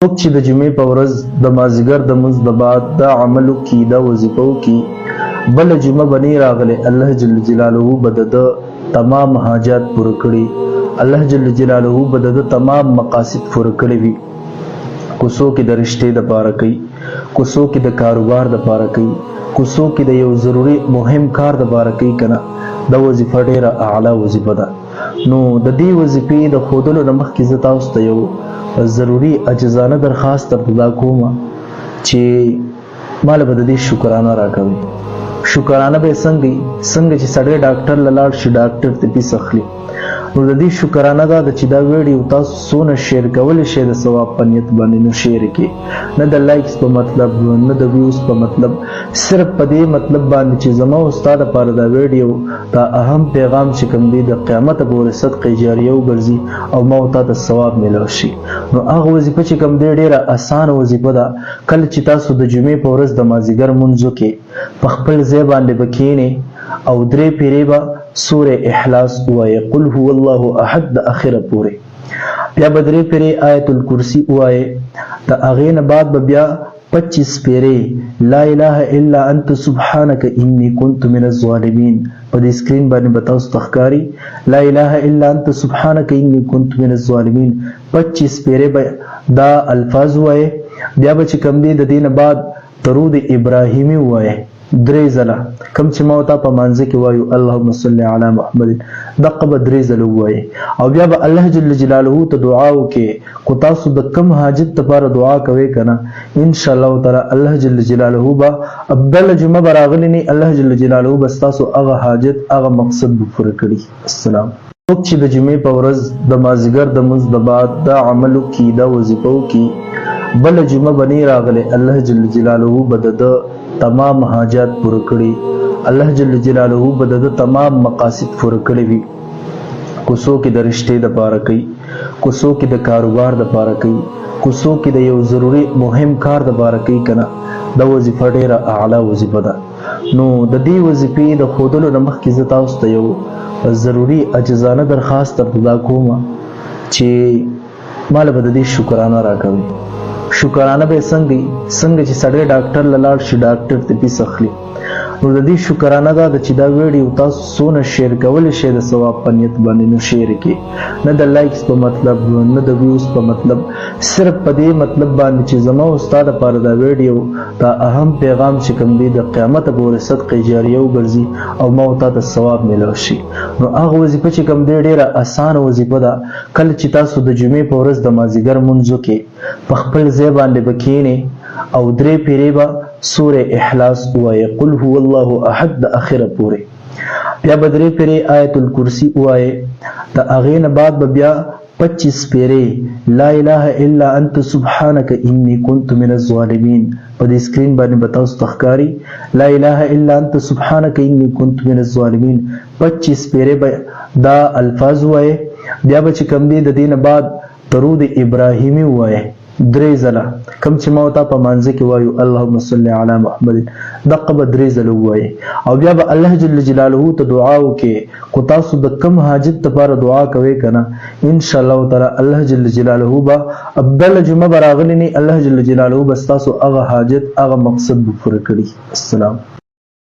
څوک چې د جمعې په ورځ د مازیګر د لمونځ نه بعد دا عمل وکړي، دا وظیفه وکړي، بله جمعه به نه راغلی، الله جل جلاله به د ده تمام حاجات پوره کړي، الله جل جلاله به د ده تمام مقاصد پوره کړي وي. کو څوک د رشتې د پاره کوي، کو څوک د کاروبار د پاره کوي، کو څوک د یو ضروري مهم کار د پاره کوي کنه، دا وظیفه ډیره اعلی وظیفه ده. نو د دې وظیفې د ښودلو نه مخکې زه تاسو ته یو ضروري عاجزانه درخواست درته دا کوم چې ماله به د دې شکرانه راکوي. شکرانه به یې څنګه وي؟ څنګه چې سړی ډاکټر له لاړ شي، ډاکټر ته پیس اخلي. نو د دې شکرانه دا ده چې دا ویډیو تاسو څونه شیر کولی شئ د ثواب په نیت باندې، نو شیر کړئ، نه د لایکس په مطلب، نه د ویوز په مطلب، صرف په دې مطلب باندې چې زما او ستا دپاره دا ویډیو دا اهم پیغام چې کوم دی د قیامت پورې صدقه جاریه وګرځي او ما او تا ته ثواب میلاو شي. نو هغه وظیفه چې کوم دی ډیره اسانه وظیفه ده. کله چې تاسو د جمعې په ورځ د مازیګر لمونځ وکړئ، په خپل ځای باندې به کښېنئ او درې پیرې به سوره اخلاص ووایئ، قل هو الله احد د اخره پورې، بیا به درې پیرې آیت الکرسي ووایئ، د هغې نه بعد به بیا 25 پیرې لا اله الا انت سبحانك انی كنت من الظالمین، په دې سکرین باندې به تاسو ته ښکاري، لا اله الا انت سبحانك انی كنت من الظالمین، 25 پیرې به دا الفاظ ووایئ. بیا به چې کوم دی د دې نه بعد درود ابراهیمي ووایئ درې ځله، کوم چې ما او تا په مانځه کې وایو اللهم صل علی محمد، دقه به درې ځله ووایئ. او بیا به الله جل جلاله ته دعا وکړئ. کو تاسو د کم حاجت لپاره دعا کوئ که نه، ان شاء الله تعالی الله جل جلاله به بله جمعه به راغلي نه، الله جل جلاله به ستاسو هغه حاجت هغه مقصد به پوره کړي. السلام. څوک چې د جمعې په ورځ د مازیګر د لمونځ نه بعد دا عمل وکړي، دا وظیفه وکړي، بله جمعه به نه راغلی، الله جل جلاله به د ده تمام حاجات پوره کړي، الله جل جلاله به د ده تمام مقاصد پوره کړي وي. کو څوک د رشتې د پاره کوي، کو څوک د کاروبار د پاره کوي، کو څوک د یو ضروري مهم کار د پاره کوي کنه، دا وظیفه ډیره اعلی وظیفه ده. نو د دې وظیفې د ښودلو نه مخکې زه تاسو ته یو ضروري عاجزانه درخواست درته دا کوم چې ماله به د دې شکرانه راکوي. شکرانه به یې څنګه وي؟ څنګه چې سړی ډاکټر له لاړ شي، ډاکټر ته پیس اخلي. نو د دې شکرانه دا ده چې دا ویډیو تاسو څونه شیر کولی شئ د ثواب په نیت باندې، نو شیر کړئ، نه د لایکس په مطلب، نه د ویوز په مطلب، صرف په دې مطلب باندې چې زما او ستا دپاره دا ویډیو دا اهم پیغام چې کوم دی د قیامت پورې صدقه جاریه وګرځي او ما او تا ته ثواب میلاو شي. نو هغه وظیفه چې کوم دی ډیره اسانه وظیفه ده. کله چې تاسو د جمعې په ورځ د مازیګر لمونځ وکړئ، په خپل ځای باندې به کښېنئ او درې پیرې به سوره اخلاص ووایئ، قل هو الله احد د اخره پورې، بیا به درې پیرې آیت الکرسي ووایئ، د هغې نه بعد به بیا 25 پیرې لا اله الا انت سبحانك انی كنت من الظالمین، په دې سکرین باندې به تاسو ته ښکاري، لا اله الا انت سبحانك انی كنت من الظالمین، 25 پیرې به دا الفاظ ووایئ. بیا به چې کوم دی د دې نه بعد درود ابراهیمي ووایئ درې ځله، کوم چې ما او تا په مانځه کې وایو اللهم صل علی محمد، دقه به درې ځله ووایئ. او بیا به الله جل جلاله ته دعا وکړئ. کو تاسو د کم حاجت لپاره دعا کوئ که نه، ان شاء الله تعالی الله جل جلاله به بله جمعه به راغلي نه، الله جل جلاله به ستاسو هغه حاجت هغه مقصد به پوره کړي. السلام.